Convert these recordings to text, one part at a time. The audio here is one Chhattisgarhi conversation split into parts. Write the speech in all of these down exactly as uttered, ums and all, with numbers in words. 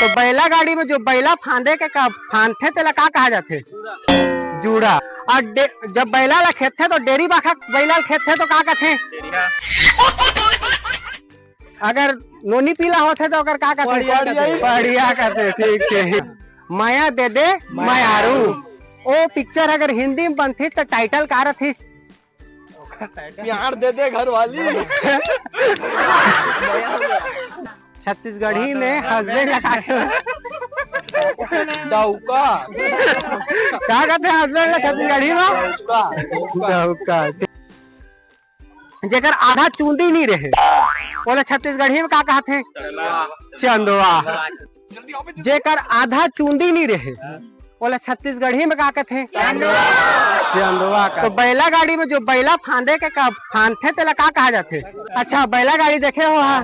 तो बैला गाड़ी में जो बैला फांदे के का फांदथे, तेला का कहा जाथे? जूड़ा। और डे-, जब बैला ला खेदथे तो डेरी बाखा बैला ला खेदथे तो का कथे? अगर नोनी पीला होथे तो ओकर का कथे? पड़िया कथे। पड़िया कथे, ठीक, ठीक। मया दे दे मयारू। ओ पिक्चर अगर हिंदी में बनथिस तो टाइटल का रथिस? प्यार दे दे घर वाली। छत्तीसगढ़ी में हस्बैंड लगा के डौका। का कथे हस्बैंड ला छत्तीसगढ़ी में? डौका। डौका। जेकर आधा चूंदी नी रहे, ओला छत्तीसगढ़ी में का कहाथे? चंदवा। जेकर आधा चूंदी नी रहे, ओला छत्तीसगढ़ी में का कथे? चंदवा का। तो बैला गाड़ी में जो बैला फांदे के का फांदथे, तेला का कहा जाथे? अच्छा, बैला गाड़ी देखे हो हा?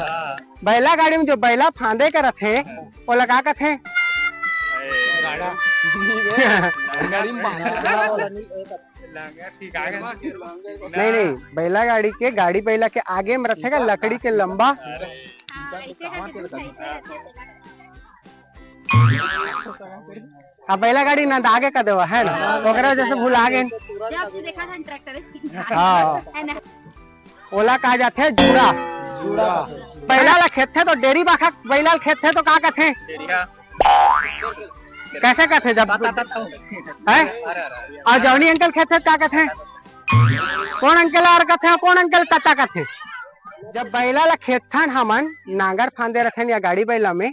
बैला गाड़ी में जो बैला फांदे के रथे, ओला का कथे? गाड़ी में बांधे। नहीं, नहीं, बैला गाड़ी के, गाड़ी बैला के आगे में रथे का लकड़ी के लंबा। हाँ, ऐसे करके कुछ ऐसे रखे थे। अब बैला गाड़ी ना आगे कर देवा है ना, ओकरा वजह से भुला गए। जब से देखा था ट्रैक्टर है। हाँ। है ना? ओला कहा जाथे जूड़ा। जूड़ा। बैला ला खेदथे तो डेरी बाखा बैला ला खेदथे तो का कथे? कैसे कथे जब? हैं? और जौनी अंकल खेदथे का कथे? कौन अंकल आर कथे, कौन अंकल तता कथे? जब बैला ला खेदथन हमन, नांगर फांदे रथन या गाड़ी बैला में,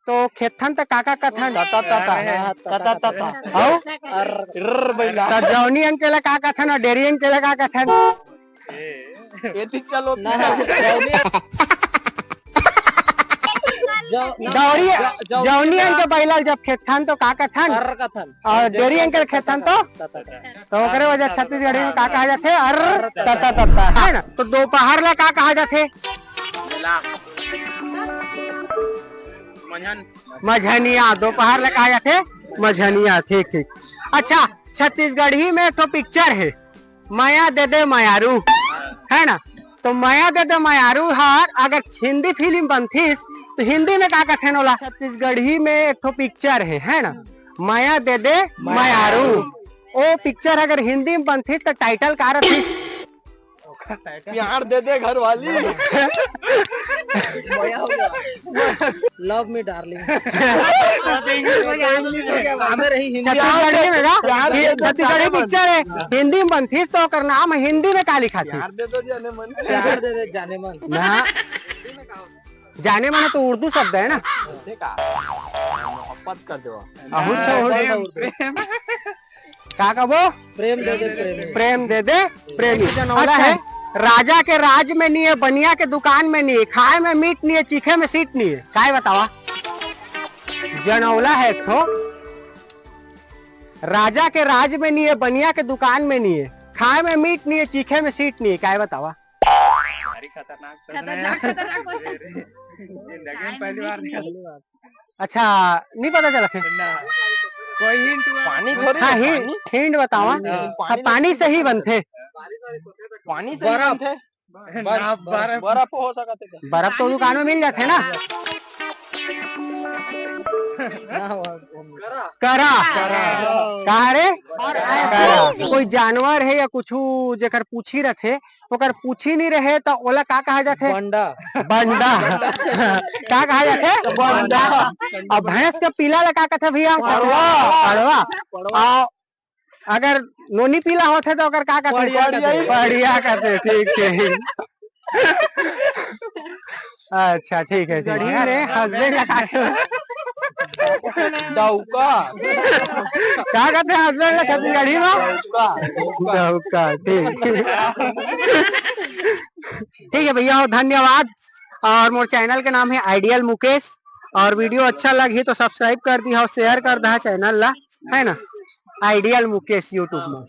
तो खेदथन त काका कथन? तता, तता। हाँ, तता, तता। हौ? अर्र बैला। त जौनी अंकल ला का कथन और डेरी अंकल ला का कथन? ये ठीक चलो ना। दौड़ी, जौ-, जौ-, जौनी अंकल बैला जब खेदथन तो का कथन? अर्र कथन। और डेरी अंकल खेदथन तो? तता, तता। तो ओकरे वजह छत्तीसगढ़ी में का कहा जाथे? अर्र तता तता, है ना? तो दोपहर ला का कहा जाथे? मझनिया। दोपहर ला कहा जाथे मझनिया। ठीक, ठीक। अच्छा, छत्तीसगढ़ी में एक ठो पिक्चर है, मया दे दे मयारू, है ना? तो मया दे दे मयारू हर अगर हिंदी फिल्म बनथिस तो हिंदी में का कथे ओला? छत्तीसगढ़ी में एक ठो पिक्चर है, है ना, मया दे दे मयारू। ओ पिक्चर अगर हिंदी में बनथिस तो टाइटल का रथिस? प्यार दे दे घर वाली। Love me darling। हमें रही हिंदी। छत्तीसगढ़ी में का? प्यार दे दे छत्तीसगढ़ी पिक्चर है, हिंदी में बनथिस तो ओकर नाम हिंदी में का लिखाथिस? प्यार दे दो जाने मन। प्यार दे दे जाने मन। ना, जाने मन तो उर्दू शब्द है ना। मोहब्बत कर दो। बहुत सा उर्दू। का कबो? प्रेम दे दे प्रेमी। प्रेम दे दे प्रेमी। जनौला है, राजा के राज में नहीं है, बनिया के दुकान में नहीं है, खाए में मीठ नहीं है, चीखे में सीट नहीं है, काय बतावा? जनौला है एक ठो, राजा के राज में नहीं है, बनिया के दुकान में नहीं है, खाए में मीठ नहीं है, चीखे में सीट नहीं है, काय बतावा? भारी खतरनाक प्रश्न है। खतरनाक, खतरनाक प्रश्न। जिंदगी में पहली बार नहीं। अच्छा, नहीं पता चला थे। कोई हिंट हुआ? पानी थोड़ी हाँ, है, हिंट, पानी। हिंट बतावा। हाँ, पानी से ही बनथे। पानी से ही बनथे। बर्फ, बर्फ। बर्फ हो सकत है। बर्फ तो दुकान में मिल जाथे ना। करा। करा। कहा रे? करा। कोई जानवर है या कुछ जेकर पूछी रथे, ओकर पूछी नहीं रहे तो ओला का कहा जाथे? बंडा। बंडा। का कहा जाथे? बंडा। अब भैंस के पीला ला का कथे भैया? पड़वा। पड़वा। पड़वा। आ, अगर नोनी पीला होथे तो ओकर का कथे? पड़िया कथे। पड़िया कथे, ठीक, ठीक। अच्छा, ठीक है, ठीक है। अरे, हस्बैंड का का डौका। का कथे हस्बैंड ला छत्तीसगढ़ी में? डौका। डौका, ठीक। ठीक है भैया, धन्यवाद। और मोर चैनल के नाम है आइडियल मुकेश। और वीडियो अच्छा लगही तो सब्सक्राइब कर दिहा और शेयर कर दिहा चैनल ला, है ना, आइडियल मुकेश YouTube में।